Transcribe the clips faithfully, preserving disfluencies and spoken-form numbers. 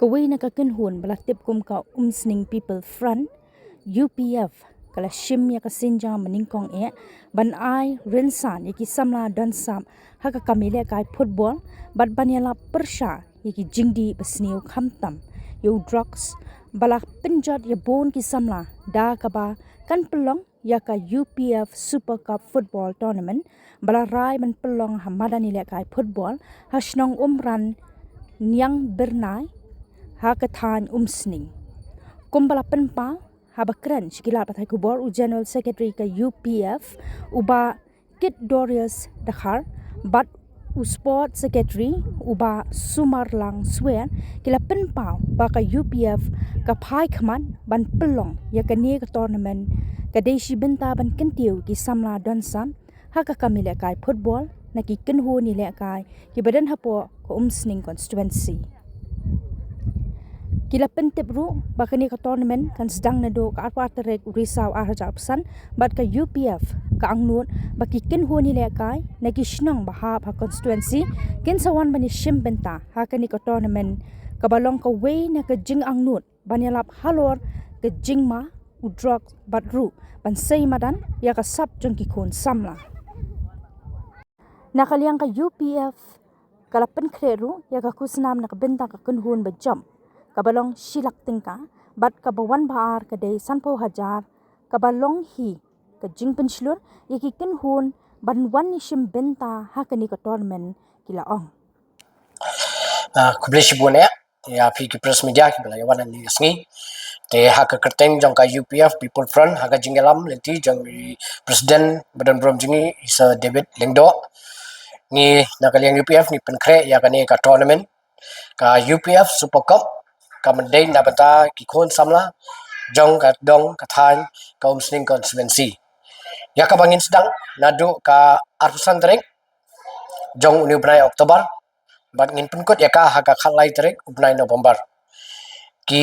Kawei na ka kynhun ba la tip kum ka Umsning People Front, U P F, ka la shim ïa ka sienjam ba nyngkong eh ban ai rynsan ïa ki samla don sap ha ka kam ïalehkai football bad ban ïalap pyrshah ïa ki jingdih ba sniew khamtam ïa u drugs ba la pynjot ïa bun ki samla da kaba kan pynlong ïa ka U P F Super Cup Football Tournament ba la rai ban pynlong ha madan ïalehkai football ha shnong Umran Niang Byrnai ha ka thaiñ Umsning. Kum ba la pynpaw haba kren sha ki lad pathai khubor u General Secretary ka U P F u Bah Kit Dorius Dkhar bad u Sport Secretary u Bah Sumarlang Swer ki la pynpaw ba ka U P F ka phai khmat ban pynlong ïa kane ka tournament ka dei shi bynta ban kyntiew ki samla don sap ha ka kam ïalehkai football na ki kynhun ïalehkai kiba don hapoh ka Umsning constituency. Ki la pyntip ruh ba kane ka tournament kan sdang naduh ka arphew tarik u Risaw arhajar arphew san bad ka U P F ka angnud ba ki kynhun ïalehkai na ki shnong ba hap ha constituency kin sa wan ban ïashim bynta ha kane ka tournament kaba long kawei na ka jingangnud ban ïalap halor ka jingma u drugs bad ruh ban sei madan ïa ka sap jong ki khun samla. Na ka liang ka U P F ka la pynkhreh ruh ïa ka khusnam na ka bynta ka kynhun ba jop kaba long shi lak tyngka bad kaba wan ba ar ka dei sanphew hajar kaba long hi ka jingpynshlur ïa ki kynhun ban wan ïashim bynta ha kane ka tournament, ki la ong. Ah, khublei shibun eh ïa phi ki press media kiba la ïa wan hangne ka sngi. Te ha ka kyrteng jong ka U P F People Front ha ka jingïalam lynti jong i President ba don burom jong ngi i Sir David Lyngdoh, ngi na ka liang U P F ngi pynkhreh ïa kane ka tournament ka U P F Super Cup, ka myndai na bynta ki khun samla jong ka dong ka thaiñ ka Umsning constituency. Ïa kaba ngin sdang naduh ka arphew san tarik jong une u bnai October bad ngin pynkut ïa ka ha ka khatlai tarik u bnai November. Ki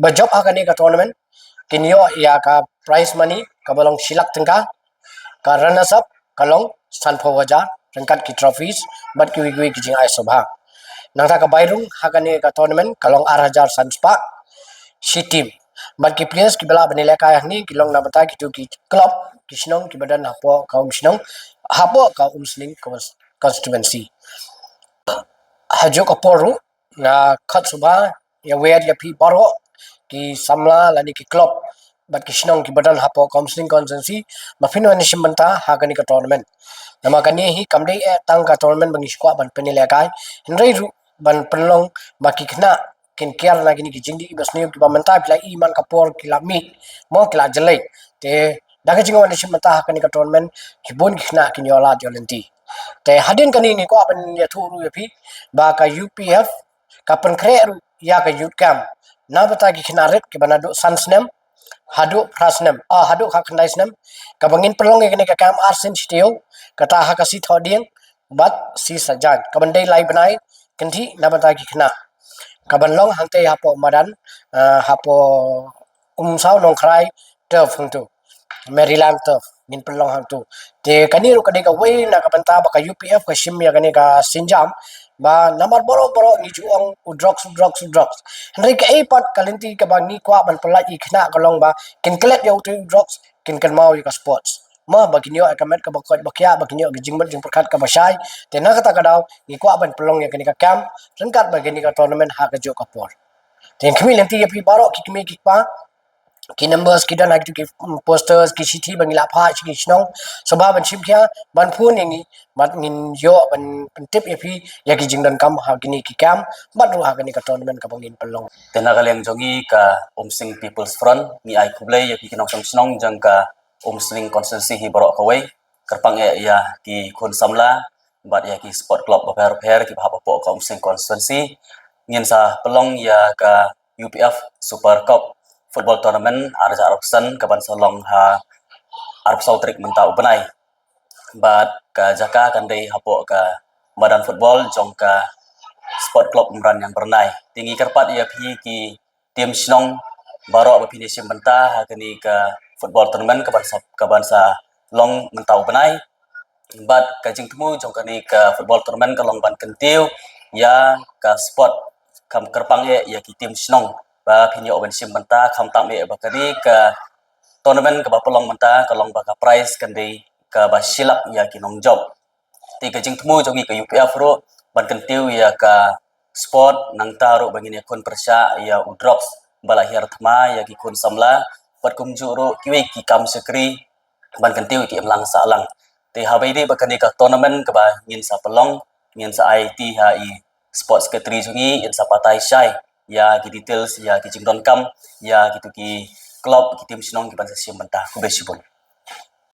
ba jop ha kane ka tournament kin ïoh ïa ka prize money kaba long shi lak tyngka, ka runners up ka long sanphew hajar ryngkat ki trophies bad kiwei kiwei ki jingai sngewbha. Nangta ka bai rung ha kane ka tournament ka long ar hajar san spah shi team. Bad ki players kiba lah ban ïalehkai hangne ki long na bynta kito ki club ki shnong kiba don hapoh ka um shnong, hapoh ka Umsning cons-, constituency. Ha juk ka por ruh nga khot sngewbha ïa wer ïa phi baroh ki samla lane ki club bad ki shnong kiba don hapoh ka Umsning constituency ba phin wan ïashim bynta ha kane ka tournament. Namar kane hi kam dei eh tang ka tournament ba ngi shu kwah ban pynïalehkai, hynrei ruh ban pynlong ba ki khynnah kin kiar na kine ki jingdih ba sniew kiba mynta phi la i man ka por ki la mih, mo, ki la jlei. Te da ka jingwan ïashim bynta ha kane ka tournament ki bun ki khynnah kin ïoh lad ïoh lynti. Te hadien kane ngi kwah ban ïathuh ruh ïa phi ba ka U P F ka pynkhreh ruh ïa ka youth camp na bynta ki khynnah rit kiba naduh san snem haduh phra snem, ah, haduh khatkhyndai snem, kaba ngin pynlong ïa kane ka camp arsien shi taïew, kata ha ka Sngi Thohdieng bad Sngi Saitjaiñ, kaban dei lai bnai kynthih na bynta ki khynnah, kaban long hangtei hapoh madan, ah, hapoh Umsaw Nongkrai turf hangto, Maryland turf ngin pynlong hangto. Te kane ruh ka dei kawei na ka bynta ba ka U P F ka shim ïa kane ka sienjam ba namar baroh baroh ngi ju ong u drugs, u drugs, u drugs. Hynrei kaei pat ka lynti kaba ngi kwah ban pyllait ïa ki khynnah ka long ba kin klet ïa utei u drugs, kin kynmaw ïa ka sports, mo, ba kin ïoh ïa ka met kaba koit ba khiah, ba kin ïoh ïa ka jingmut jingpyrkhat kaba shai. Te na kata ka daw ngi kwah ban pynlong ïa kane ka camp ryngkat bad kane ka tournament ha ka juk ka por. Te ngi khmih lynti ïa phi baroh ki kmie ki kpa, ki numbers ki don ha kito ki, mm, posters, ki shithi ba ngi la phah sha ki shnong, sngewbha ban shim khia, ban phone ïa ngi bad ngin ïoh ban pyntip ïa phi ïa ki jingdonkam ha kine ki camp bad ruh ha kane ka tournament kaba ngin pynlong. Te na ka liang jong ngi ka Umsning People's Front ngi ai khublei ïa phi ki nongshong shnong jong ka Umsning constituency hi baroh kawei, kyrpang eh ïa ki khun samla bad ïa ki sport club bapher bapher kiba hap hapoh ka Umsning constituency. Ngin sa pynlong ïa ka U P F Super Cup Football Tournament ar hajar arphew san kaban sa long ha arphew saw tarik mynta u bnai. Bad ka jaka kan dei hapoh ka madan football jong ka Sport Club Umran Niang Byrnai. Te ngi kyrpad ïa phi ki team shnong baroh ba phin ïashim bynta ha kane ka football tournament kaban sa, kaban sa long mynta u bnai. Bad ka jingthmu jong kane ka football tournament ka long ban kyntiew ïa ka sport kham kyrpang eh ïa ki team shnong ba phin ïoh ban shim bynta, kham tam eh ba kane ka tournament kaba pynlong mynta ka long ba ka prize kan dei kaba shilak ïa ki nongjop. Te ka jingthmu jong ngi ka U P F ruh ban kyntiew ïa ka sport, nangta ruh ba ngin ïakhun pyrshah ïa u drugs ba la hiar thma ïa ki khun samla, bad kumjuh ruh kiwei ki kam shakri ban kyntiew ïa ki imlang sahlang. Te haba ïadei bad kane ka tournament kaba ngin sa pynlong, ngin sa ai ti ha i sports secretary jong ngi, ngin sa batai shai ïa ki details, ïa ki jingdonkam ïa kitu ki club, ki team shnong kiban sa shim bynta. Khublei shibun.